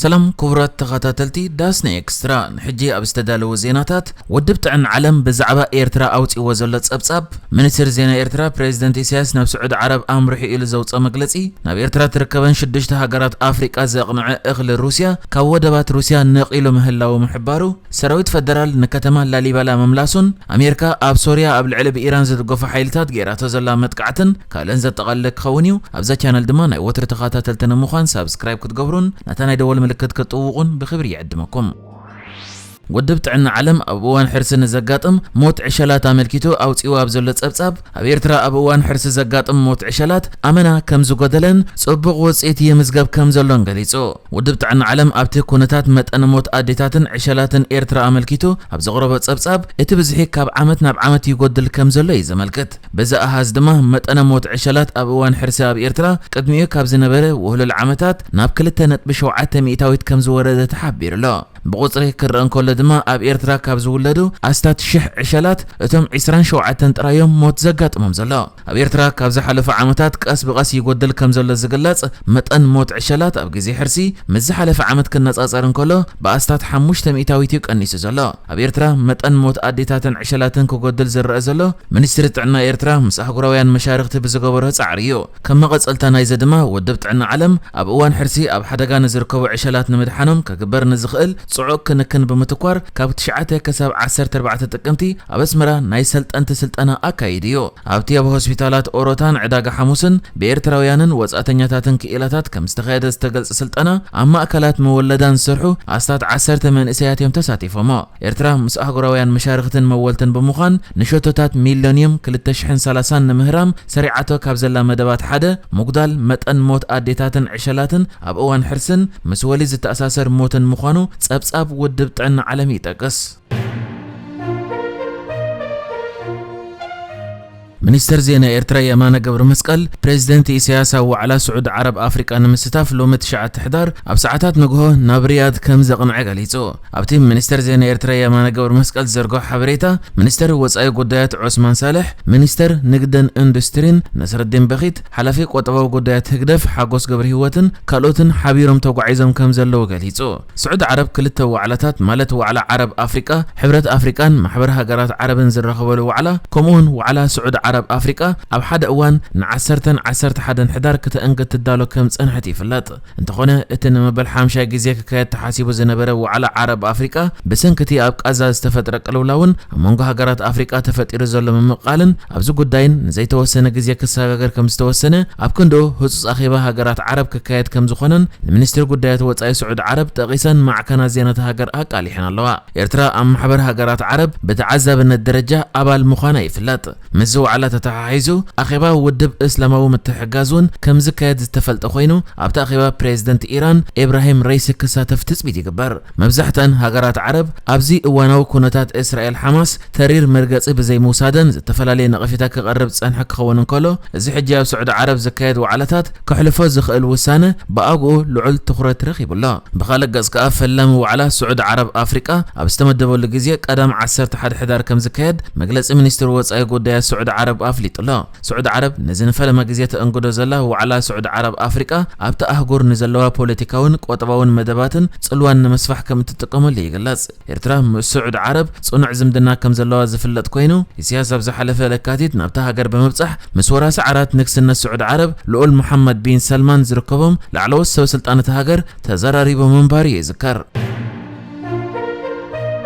ሰላም ክቡራት ተኸታተልቲ ዳስና ኤክስትራ፣ ንሕጂ ኣብ ዝተዳለወ ዜናታት፣ ውድብ ጥዕና ዓለም ብዛዕባ ኤርትራ ኣውጺእዎ ዘሎ ጸብጻብ፣ ሚኒስትር ዜና ኤርትራ፣ ፕሬዚደንት ኢሳያስ ናብ ስዑዲ ዓረብ ኣምሪሑ ኢሉ ዘውጽኦ መግለጺ፣ ናብ ኤርትራ ትርከበን ሽዱሽተ ሃገራት ኣፍሪቃ ዘቕንዐ እኽሊ ሩስያ ካብ ወደባት ሩስያ ነቒሉ ምህላዉ ምሕባሩ፣ ሰራዊት ፈደራል ንከተማ ላሊበላ ምምላሱን፣ ኣሜሪካ ኣብ ሶርያ ኣብ ልዕሊ ብኢራን ዝድገፉ ሓይልታት ገይራቶ ዘላ መጥቃዕትን ካልእን ዘጠቓለለ ክኸውን እዩ። ኣብዛ ቻነል ድማ ናይ ወትሪ ተኸታተልቲ ንምዃን ሳብስክራይብ ክትገብሩን ናታ ናይ ደወል ምልክት ክትጥውቑን ብኽብሪ ይዕድመኩም። ውድብ ጥዕና ዓለም ኣብ እዋን ሕርሲ ንዘጋጥም ሞት ዕሸላት ኣመልኪቱ ኣውጺኡ ኣብ ዘሎ ጸብጻብ፣ ኣብ ኤርትራ ኣብ እዋን ሕርሲ ዘጋጥም ሞት ዕሸላት ኣመና ከም ዝጎደለን ጽቡቕ ውጽኢት ይምዝገብ ከም ዘሎን ገሊጹ። ውድብ ጥዕና ዓለም ኣብቲ ኩነታት መጠን ሞት ኣዴታትን ዕሸላትን ኤርትራ ኣመልኪቱ ኣብ ዘቕረቦ ጸብጻብ፣ እቲ ብዝሒ ካብ ዓመት ናብ ዓመት ይጎድል ከም ዘሎ እዩ ዘመልክት። በዚ ኣሃዝ ድማ መጠነ ሞት ዕሸላት ኣብ እዋን ሕርሲ ኣብ ኤርትራ ቅድሚኡ ካብ ዝነበረ ውህሉል ዓመታት ናብ ክልተ ነጥቢ ሸውዓተ ሚእታዊት ከም ዝወረደ ተሓቢሩ ኣሎ። ብቑጽሪ ክረአ እንከሎ ድማ ኣብ ኤርትራ ካብ ዝውለዱ ኣስታት ሽሕ ዕሸላት እቶም ዕስራን ሸውዓተን ጥራዮም ሞት ዘጋጥሞም ዘሎ። ኣብ ኤርትራ ካብ ዝሓለፉ ዓመታት ቀስ ብቐስ ይጎድል ከም ዘሎ ዝግለጽ መጠን ሞት ዕሸላት ኣብ ግዜ ሕርሲ ምስ ዝሓለፈ ዓመት ክነጻጸር እንከሎ ብኣስታት ሓሙሽተ ሚእታዊት እዩ ቀኒሱ ዘሎ። ኣብ ኤርትራ መጠን ሞት ኣዴታትን ዕሸላትን ክጎድል ዝረአ ዘሎ ሚኒስትሪ ጥዕና ኤርትራ ምስ ኣህጉራውያን መሻርኽቲ ብዝገበሮ ጻዕሪ እዩ። ከም መቐጸልታ ናይዚ ድማ ውድብ ጥዕና ዓለም ኣብ እዋን ሕርሲ ኣብ ሓደጋ ንዝርከቡ ዕሸላት ንምድሓኖም ክግበር ንዝኽእል ጽዑቕ ክንክን ብምትኳር ካብ ትሽዓተ ክሳብ ዓሰርተ ኣርባዕተ ጥቅምቲ ኣብ ኣስመራ ናይ ሰልጠንቲ ስልጠና ኣካይዱ እዩ። ኣብቲ ኣብ ሆስፒታላት ኦሮታን ዕዳጋ ሓሙስን ብኤርትራውያንን ወጻእተኛታትን ክኢላታት ከም ዝተኻየደ ዝተገልጸ ስልጠና ኣብ ማእከላት መወለዳን ዝሰርሑ ኣስታት ዓሰርተ መንእሰያት እዮም ተሳቲፎሞ። ኤርትራ ምስ ኣህጉራውያን መሻርኽትን መወልትን ብምዃን ንሸቶታት ሚለንዩም ክልተ ሽሕን ሰላሳን ንምህራም ሰሪዓቶ ካብ ዘላ መደባት ሓደ ምጉዳል መጠን ሞት ኣዴታትን ዕሸላትን ኣብ እዋን ሕርስን ምስ ወሊድ ዝተኣሳሰር ሞትን ምዃኑ ጸብጻብ ውድብ ጥዕና ዓለም ይጠቅስ። ሚኒስተር ዜና ኤርትራ የማነ ገብረመስቀል፣ ፕሬዚደንት ኢሳያስ ኣብ ዋዕላ ስዑዲ ዓረብ ኣፍሪቃ ንምስታፍ ሎሚ ትሽዓተ ሕዳር ኣብ ሰዓታት ንግሆ ናብ ሪያድ ከም ዘቕንዐ ገሊጹ። ኣብቲ ሚኒስተር ዜና ኤርትራ የማነ ገብረመስቀል ዝዘርግሖ ሓበሬታ፣ ሚኒስተር ወጻኢ ጉዳያት ዑስማን ሳልሕ፣ ሚኒስተር ንግድን ኢንዱስትሪን ነስረዲን በኺት፣ ሓላፊ ቁጠባዊ ጉዳያት ህግደፍ ሓጎስ ገብረሂወትን ካልኦትን ሓቢሮም ተጓዒዞም ከም ዘለዉ ገሊጹ። ስዑዲ ዓረብ ክልተ ዋዕላታት ማለት ዋዕላ ዓረብ ኣፍሪቃ፣ ሕብረት ኣፍሪቃን ማሕበር ሃገራት ዓረብን ዝራኸበሉ ዋዕላ፣ ከምኡውን ዋዕላ ስዑዲ ዓረብ ኣፍሪቃ ኣብ ሓደ እዋን ንዓሰርተን ዓሰርተ ሓደን ሕዳር ክተእንግድ ትዳሎ ከም ዝጸንሐት ይፍለጥ። እንተኾነ፣ እቲ ንመበል ሓምሻይ ግዜ ክካየድ ተሓሲቡ ዝነበረ ዋዕላ ዓረብ ኣፍሪቃ ብሰንኪ እቲ ኣብ ቃዛ ዝተፈጥረ ቅልውላውን ኣብ መንጎ ሃገራት ኣፍሪቃ ተፈጢሩ ዘሎ ምምቕቓልን ኣብዚ ጉዳይን ንዘይተወሰነ ግዜ ክሰጋገር ከም ዝተወሰነ ኣብ ክንድኡ ህጹጽ ኣኼባ ሃገራት ዓረብ ክካየድ ከም ዝኾነን ንሚኒስትሪ ጉዳያት ወጻኢ ስዑዲ ዓረብ ጠቒሰን ማዕከናት ዜና እታ ሃገር ኣቃሊሐን ኣለዋ። ኤርትራ ኣብ ማሕበር ሃገራት ዓረብ ብተዓዛብነት ደረጃ ኣባል ምዃና ይፍለጥ። ምስዚ ዋዕላ ተተሓሒዙ ኣኼባ ውድብ እስላማዊ ምትሕግጋዝ እውን ከም ዝካየድ ዝተፈልጠ ኮይኑ ኣብቲ ኣኼባ ፕሬዚደንት ኢራን ኢብራሂም ረይሲ ክሳተፍ ትጽቢት ይግበር። መብዛሕተን ሃገራት ዓረብ ኣብዚ እዋናዊ ኩነታት እስራኤል ሓማስ ተሪር መርገጺ ብዘይምውሳደን ዝተፈላለየ ነቐፌታ ክቐርብ ዝጸንሐ ክኸውን እንከሎ፣ እዚ ሕጂ ኣብ ስዑዲ ዓረብ ዝካየድ ዋዕላታት ከሕልፎ ዝኽእል ውሳነ ብኣግኡ ልዑል ትኹረት ረኺቡ ኣሎ። ብኻልእ ገጽ ከኣ ፈላሚ ዋዕላ ስዑዲ ዓረብ ኣፍሪቃ ኣብ ዝተመደበሉ ግዜ ቀዳም ዓሰርተ ሓደ ሕዳር ከም ዝካየድ መግለጺ ሚኒስትሪ ወጻኢ ጉዳያት ስዑዲ ዓረብ ኣፍሊጡ ኣሎ። ስዑዲ ዓረብ ነዚ ንፈለማ ግዜ ተእንግዶ ዘላ ዋዕላ ስዑዲ ዓረብ ኣፍሪቃ ኣብቲ ኣህጉር ንዘለዋ ፖለቲካውን ቁጠባውን መደባትን ጽልዋን ንምስፋሕ ከም እትጥቀመሉ ይግለጽ። ኤርትራ ምስ ስዑዲ ዓረብ ጽኑዕ ዝምድና ከም ዘለዋ ዝፍለጥ ኮይኑ፣ ኢሳያስ ኣብ ዝሓለፈ ለካቲት ናብታ ሃገር ብምብጻሕ ምስ ወራሲ ዓራት ንግስነት ስዑዲ ዓረብ ልኡል መሓመድ ቢን ሰልማን ዝርከቦም ላዕለዎት ሰብ ስልጣን እታ ሃገር ተዘራሪቦም ምንባሩ ይዝከር።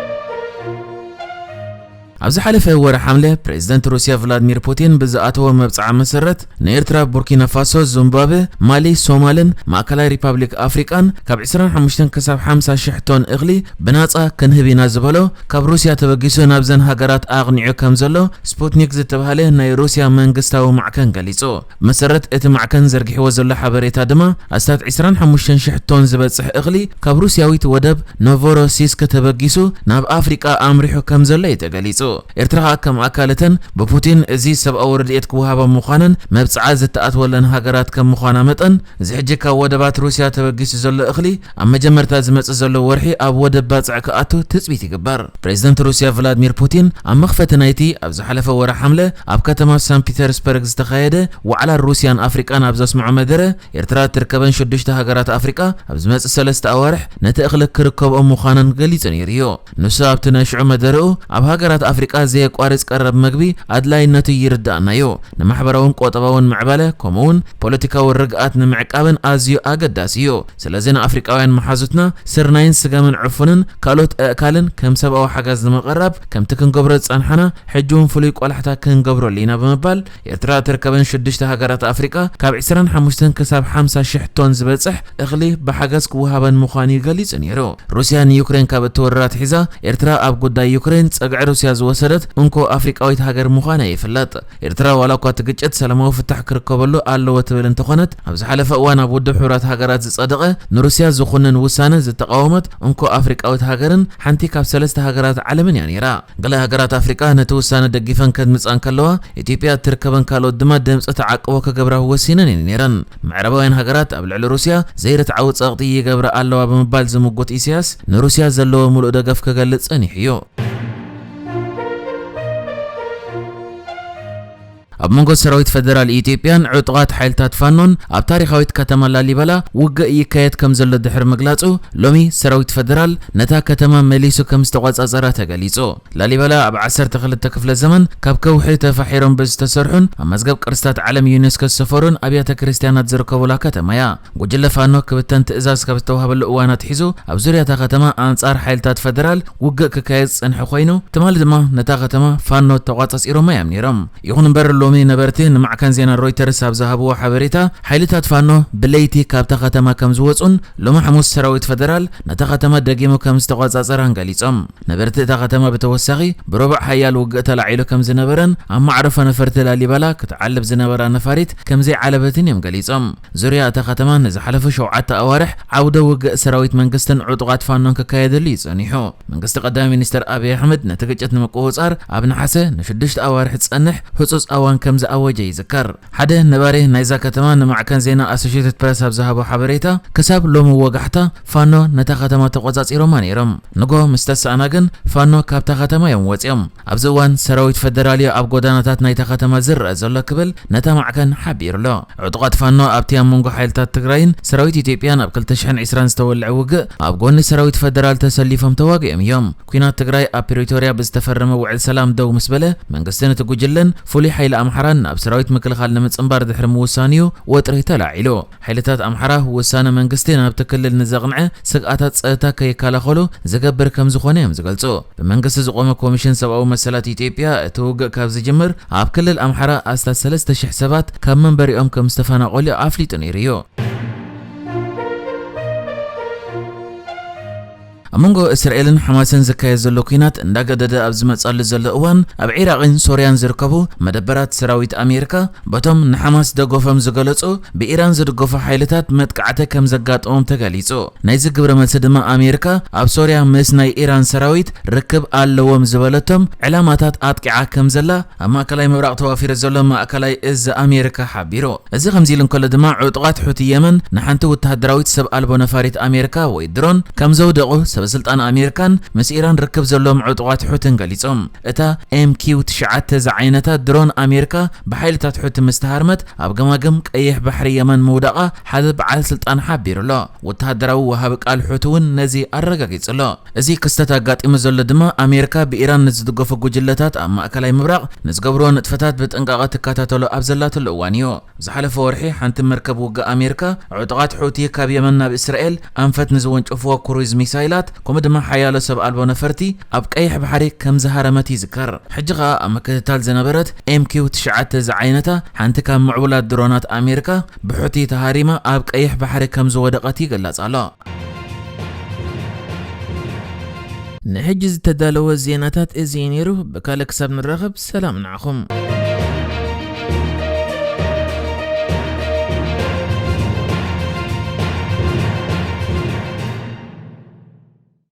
ኣብ ዝሓለፈ ወርሒ ሓምለ ፕሬዚደንት ሩስያ ቭላድሚር ፑቲን ብዝኣተዎ መብጽዓ መሰረት ንኤርትራ፣ ቡርኪና ፋሶ፣ ዚምባብዌ፣ ማሊ፣ ሶማልን ማእከላይ ሪፓብሊክ ኣፍሪቃን ካብ ዕስራን ሓሙሽተን ክሳብ ሓምሳ ሽሕ ቶን እኽሊ ብናጻ ክንህብ ኢና ዝበሎ ካብ ሩስያ ተበጊሱ ናብዘን ሃገራት ኣቕኒዑ ከም ዘሎ ስፑትኒክ ዝተባህለ ናይ ሩስያ መንግስታዊ ማዕከን ገሊጹ። ብመሰረት እቲ ማዕከን ዘርጊሕዎ ዘሎ ሓበሬታ ድማ ኣስታት ዕስራን ሓሙሽተን ሽሕ ቶን ዝበጽሕ እኽሊ ካብ ሩስያዊት ወደብ ኖቮሮሲስክ ተበጊሱ ናብ ኣፍሪቃ ኣምሪሑ ከም ዘሎ እዩ ተገሊጹ። ኤርትራ ከኣ ከም ኣካል እተን ብፑቲን እዚ ሰብኣዊ ረድኤት ክወሃባ ምዃነን መብጽዓ ዝተኣትወለን ሃገራት ከም ምዃና መጠን፣ እዚ ሕጂ ካብ ወደባት ሩስያ ተበጊሱ ዘሎ እኽሊ ኣብ መጀመርታ ዝመጽእ ዘሎ ወርሒ ኣብ ወደብ ባጽዕ ክኣቱ ትጽቢት ይግበር። ፕሬዚደንት ሩስያ ቭላድሚር ፑቲን ኣብ መኽፈቲ ናይቲ ኣብ ዝሓለፈ ወርሒ ሓምለ ኣብ ከተማ ሳንት ፒተርስበርግ ዝተኻየደ ዋዕላ ሩስያን ኣፍሪቃን ኣብ ዘስምዖ መደረ፣ ኤርትራ እትርከበን ሽዱሽተ ሃገራት ኣፍሪቃ ኣብ ዝመጽእ ሰለስተ ኣዋርሕ ነቲ እኽሊ ክርከብኦ ምዃነን ገሊጹ ነይሩ እዩ። ንሱ ኣብቲ ናይ ሽዑ መደረኡ፣ ኣብ ሃገራት ኣፍሪቃ ዘየቋርጽ ቀረብ መግቢ ኣድላይነቱ ይርዳእና እዩ። ንማሕበራውን ቁጠባውን ምዕባለ፣ ከምኡውን ፖለቲካዊ ርግኣት ንምዕቃብን ኣዝዩ ኣገዳሲ እዩ። ስለዚ ንኣፍሪቃውያን መሓዙትና ስርናይን ስገምን ዕፉንን ካልኦት ኣእካልን ከም ሰብኣዊ ሓገዝ ንምቕራብ ከምቲ ክንገብሮ ዝጸንሓና ሕጂ እውን ፍሉይ ቆላሕታ ክንገብረሉ ኢና ብምባል ኤርትራ እትርከበን ሽዱሽተ ሃገራት ኣፍሪቃ ካብ ዕስራን ሓሙሽተን ክሳብ ሓምሳ ሽሕ ቶን ዝበጽሕ እኽሊ ብሓገዝ ክወሃበን ምዃኑ እዩ ገሊጹ ነይሩ። ሩስያ ንዩክሬን ካብ እትወርር ኣትሒዛ ኤርትራ ኣብ ጉዳይ ዩክሬን ጸግዒ ሩስያ ዝወሰደት እንኮ ኣፍሪቃዊት ሃገር ምዃና ይፍለጥ። ኤርትራ ዋላ እኳ እቲ ግጭት ሰላማዊ ፍታሕ ክርከበሉ ኣለዎ ትብል እንተኾነት፣ ኣብ ዝሓለፈ እዋን ኣብ ውድብ ሕቡራት ሃገራት ዝጸደቐ ንሩስያ ዝኹንን ውሳነ ዝተቓወመት እንኮ ኣፍሪቃዊት ሃገርን ሓንቲ ካብ ሰለስተ ሃገራት ዓለምን እያ ነይራ። ገለ ሃገራት ኣፍሪቃ ነቲ ውሳነ ደጊፈን ከድምጻ እንከለዋ፣ ኢትዮጵያ እትርከበን ካልኦት ድማ ድምጺ ተዓቅቦ ክገብራ ወሲነን እየን ነይረን። ምዕራባውያን ሃገራት ኣብ ልዕሊ ሩስያ ዘይርትዓዊ ጸቕጢ ይገብራ ኣለዋ ብምባል ዝምጉት ኢሳያስ፣ ንሩስያ ዘለዎ ምሉእ ደገፍ ክገልጽ ጸኒሑ እዩ። ኣብ መንጎ ሰራዊት ፈደራል ኢትዮጵያን ዕጡቓት ሓይልታት ፋኖን ኣብ ታሪኻዊት ከተማ ላሊበላ ውግእ ይካየድ ከም ዘሎ ድሕሪ ምግላጹ፣ ሎሚ ሰራዊት ፈደራል ነታ ከተማ መሊሱ ከም ዝተቖጻጸራ ተገሊጹ። ላሊበላ ኣብ ዓሰርተ ክልተ ክፍለ ዘመን ካብ ከውሒ ተፋሒሮም ብዝተሰርሑን ኣብ መዝገብ ቅርስታት ዓለም ዩኔስኮ ዝሰፈሩን ኣብያተ ክርስቲያናት ዝርከቡላ ከተማ እያ። ጉጅለ ፋኖ ክብተን ትእዛዝ ካብ ዝተዋህበሉ እዋን ኣትሒዙ ኣብ ዙርያ እታ ከተማ ኣንጻር ሓይልታት ፈደራል ውግእ ክካየድ ዝጸንሐ ኮይኑ፣ ትማሊ ድማ ነታ ከተማ ፋኖ ተቋጻጺሮማ እዮም ነይሮም። ይኹን እምበር፣ ሎሚ ነበርቲ ንማዕከን ዜና ሮይተርስ ኣብ ዝሃብዎ ሓበሬታ፣ ሓይልታት ፋኖ ብለይቲ ካብታ ከተማ ከም ዝወጹን ሎሚ ሓሙስ ሰራዊት ፈደራል ነታ ከተማ ደጊሙ ከም ዝተቋጻጸራን ገሊጾም። ነበርቲ እታ ከተማ ብተወሳኺ ብረቡዕ ሓያል ውግእ ተላዒሉ ከም ዝነበረን ኣብ ማዕረፎ ነፈርቲ ላሊበላ ክትዓልብ ዝነበራ ነፋሪት ከም ዘይዓለበትን እዮም ገሊጾም። ዙርያ እታ ከተማ ንዝሓለፉ ሸውዓተ ኣዋርሕ ዓውደ ውግእ ሰራዊት መንግስትን ዕጡቓት ፋኖን ክካየደሉ እዩ ጸኒሑ። መንግስቲ ቀዳማይ ሚኒስትር ኣብይ ኣሕመድ ነቲ ግጭት ንምቁጽጻር ኣብ ነሓሰ ንሽዱሽተ ኣዋርሕ ዝጸንሕ ህጹጽ ኣዋን ከም ዝኣወጀ ይዝከር። ሓደ ነባሪ ናይዛ ከተማ ንማዕከን ዜና ኣሶሼትድ ፕረስ ኣብ ዝሃቦ ሓበሬታ፣ ክሳብ ሎሚ ወጋሕታ ፋኖ ነታ ከተማ ተቖጻጺሮማ ነይሮም። ንጎ ምስ ተሳእና ግን ፋኖ ካብታ ከተማ እዮም ወጺኦም። ኣብዚ እዋን ሰራዊት ፈደራል እዩ ኣብ ጎዳናታት ናይታ ከተማ ዝረአ ዘሎ ክብል ነታ ማዕከን ሓቢሩ ኣሎ። ዕጡቓት ፋኖ ኣብቲ ኣብ መንጎ ሓይልታት ትግራይን ሰራዊት ኢትዮጵያን ኣብ ክልተ ሽሕን ዕስራን ዝተወልዐ ውግእ ኣብ ጎኒ ሰራዊት ፈደራል ተሰሊፎም ተዋጊኦም እዮም። ኲናት ትግራይ ኣብ ፕሪቶርያ ብዝተፈረመ ውዕል ሰላም ደው ምስ በለ፣ መንግስትን እቲ ጉጅለን ፍሉይ ሓይሊ ኣምሓራን ናብ ሰራዊት ምክልኻል ንምጽንባር ድሕሪ ምውሳኑ እዩ ወጥሪ ተላዒሉ። ሓይልታት ኣምሓራ ውሳነ መንግስቲ ናብቲ ክልል ንዘቕንዐ ስግኣታት ጸጥታ ከይከላኸሉ ዝገብር ከም ዝኾነ እዮም ዝገልጹ። ብመንግስቲ ዝቖመ ኮሚሽን ሰብኣዊ መሰላት ኢትዮጵያ እቲ ውግእ ካብ ዝጅምር ኣብ ክልል ኣምሓራ ኣስታት ሰለስተ ሽሕ ሰባት ካብ መንበሪኦም ከም ዝተፈናቐሉ ኣፍሊጡ ነይሩ እዩ። ኣብ መንጎ እስራኤልን ሓማስን ዝካየድ ዘሎ ኲናት እንዳገደደ ኣብ ዝመጻሉ ዘሎ እዋን፣ ኣብ ዒራቕን ሶርያን ዝርከቡ መደበራት ሰራዊት ኣሜሪካ በቶም ንሓማስ ደገፎም ዝገለጹ ብኢራን ዝድገፉ ሓይልታት መጥቃዕቲ ከም ዘጋጠሞም ተገሊጹ። ናይዚ ግብረ መልሲ ድማ ኣሜሪካ ኣብ ሶርያ ምስ ናይ ኢራን ሰራዊት ርክብ ኣለዎም ዝበለቶም ዕላማታት ኣጥቂዓ ከም ዘላ ኣብ ማእከላይ ምብራቕ ተዋፊሩ ዘሎ ማእከላይ እዝ ኣሜሪካ ሓቢሩ። እዚ ከምዚ ኢሉ እንከሎ ድማ፣ ዕጡቓት ሑቲ የመን ንሓንቲ ወተሃደራዊት ሰብ ኣልቦ ነፋሪት ኣሜሪካ ወይ ድሮን ከም ዘውደቑ ሰበስልጣን ኣሜሪካን ምስ ኢራን ርክብ ዘለዎም ዕጡቓት ሑትን ገሊጾም። እታ ኤም ኪው ትሽዓተ ዝዓይነታ ድሮን ኣሜሪካ ብሓይልታት ሑቲ ምስ ተሃርመት፣ ኣብ ገማግም ቀይሕ ባሕሪ የመን ምውዳቓ ሓደ በዓል ስልጣን ሓቢሩ ኣሎ። ወተሃደራዊ ወሃቢ ቃል ሑቲ እውን ነዚ ኣረጋጊጹ ኣሎ። እዚ ክስተት ኣጋጢሙ ዘሎ ድማ፣ ኣሜሪካ ብኢራን ንዝድገፉ ጉጅለታት ኣብ ማእከላይ ምብራቕ ንዝገብርዎ ንጥፈታት ብጥንቃቐ ትከታተሎ ኣብ ዘላትሉ እዋን እዩ። ዝሓለፈ ወርሒ ሓንቲ መርከብ ውግእ ኣሜሪካ፣ ዕጡቓት ሑቲ ካብ የመን ናብ እስራኤል ኣንፈት ንዝወንጨፍዎ ክሩዝ ሚሳይላት፣ ከምኡ ድማ ሓያሎ ሰብ ኣልቦ ነፈርቲ ኣብ ቀይሕ ባሕሪ ከም ዝሃረመት ይዝከር። ሕጂ ኸኣ ኣብ ምክትታል ዝነበረት ኤም ኪው ትሽዓተ ዝዓይነታ ሓንቲ ካብ ምዕቡላት ድሮናት ኣሜሪካ ብሑቲ ተሃሪማ ኣብ ቀይሕ ባሕሪ ከም ዝወደቐት ይግለጽ ኣሎ። ንሕጂ ዝተዳለወ ዜናታት እዚ እዩ ነይሩ። ብካልእ ክሳብ ንራኸብ፣ ሰላም ንዓኹም።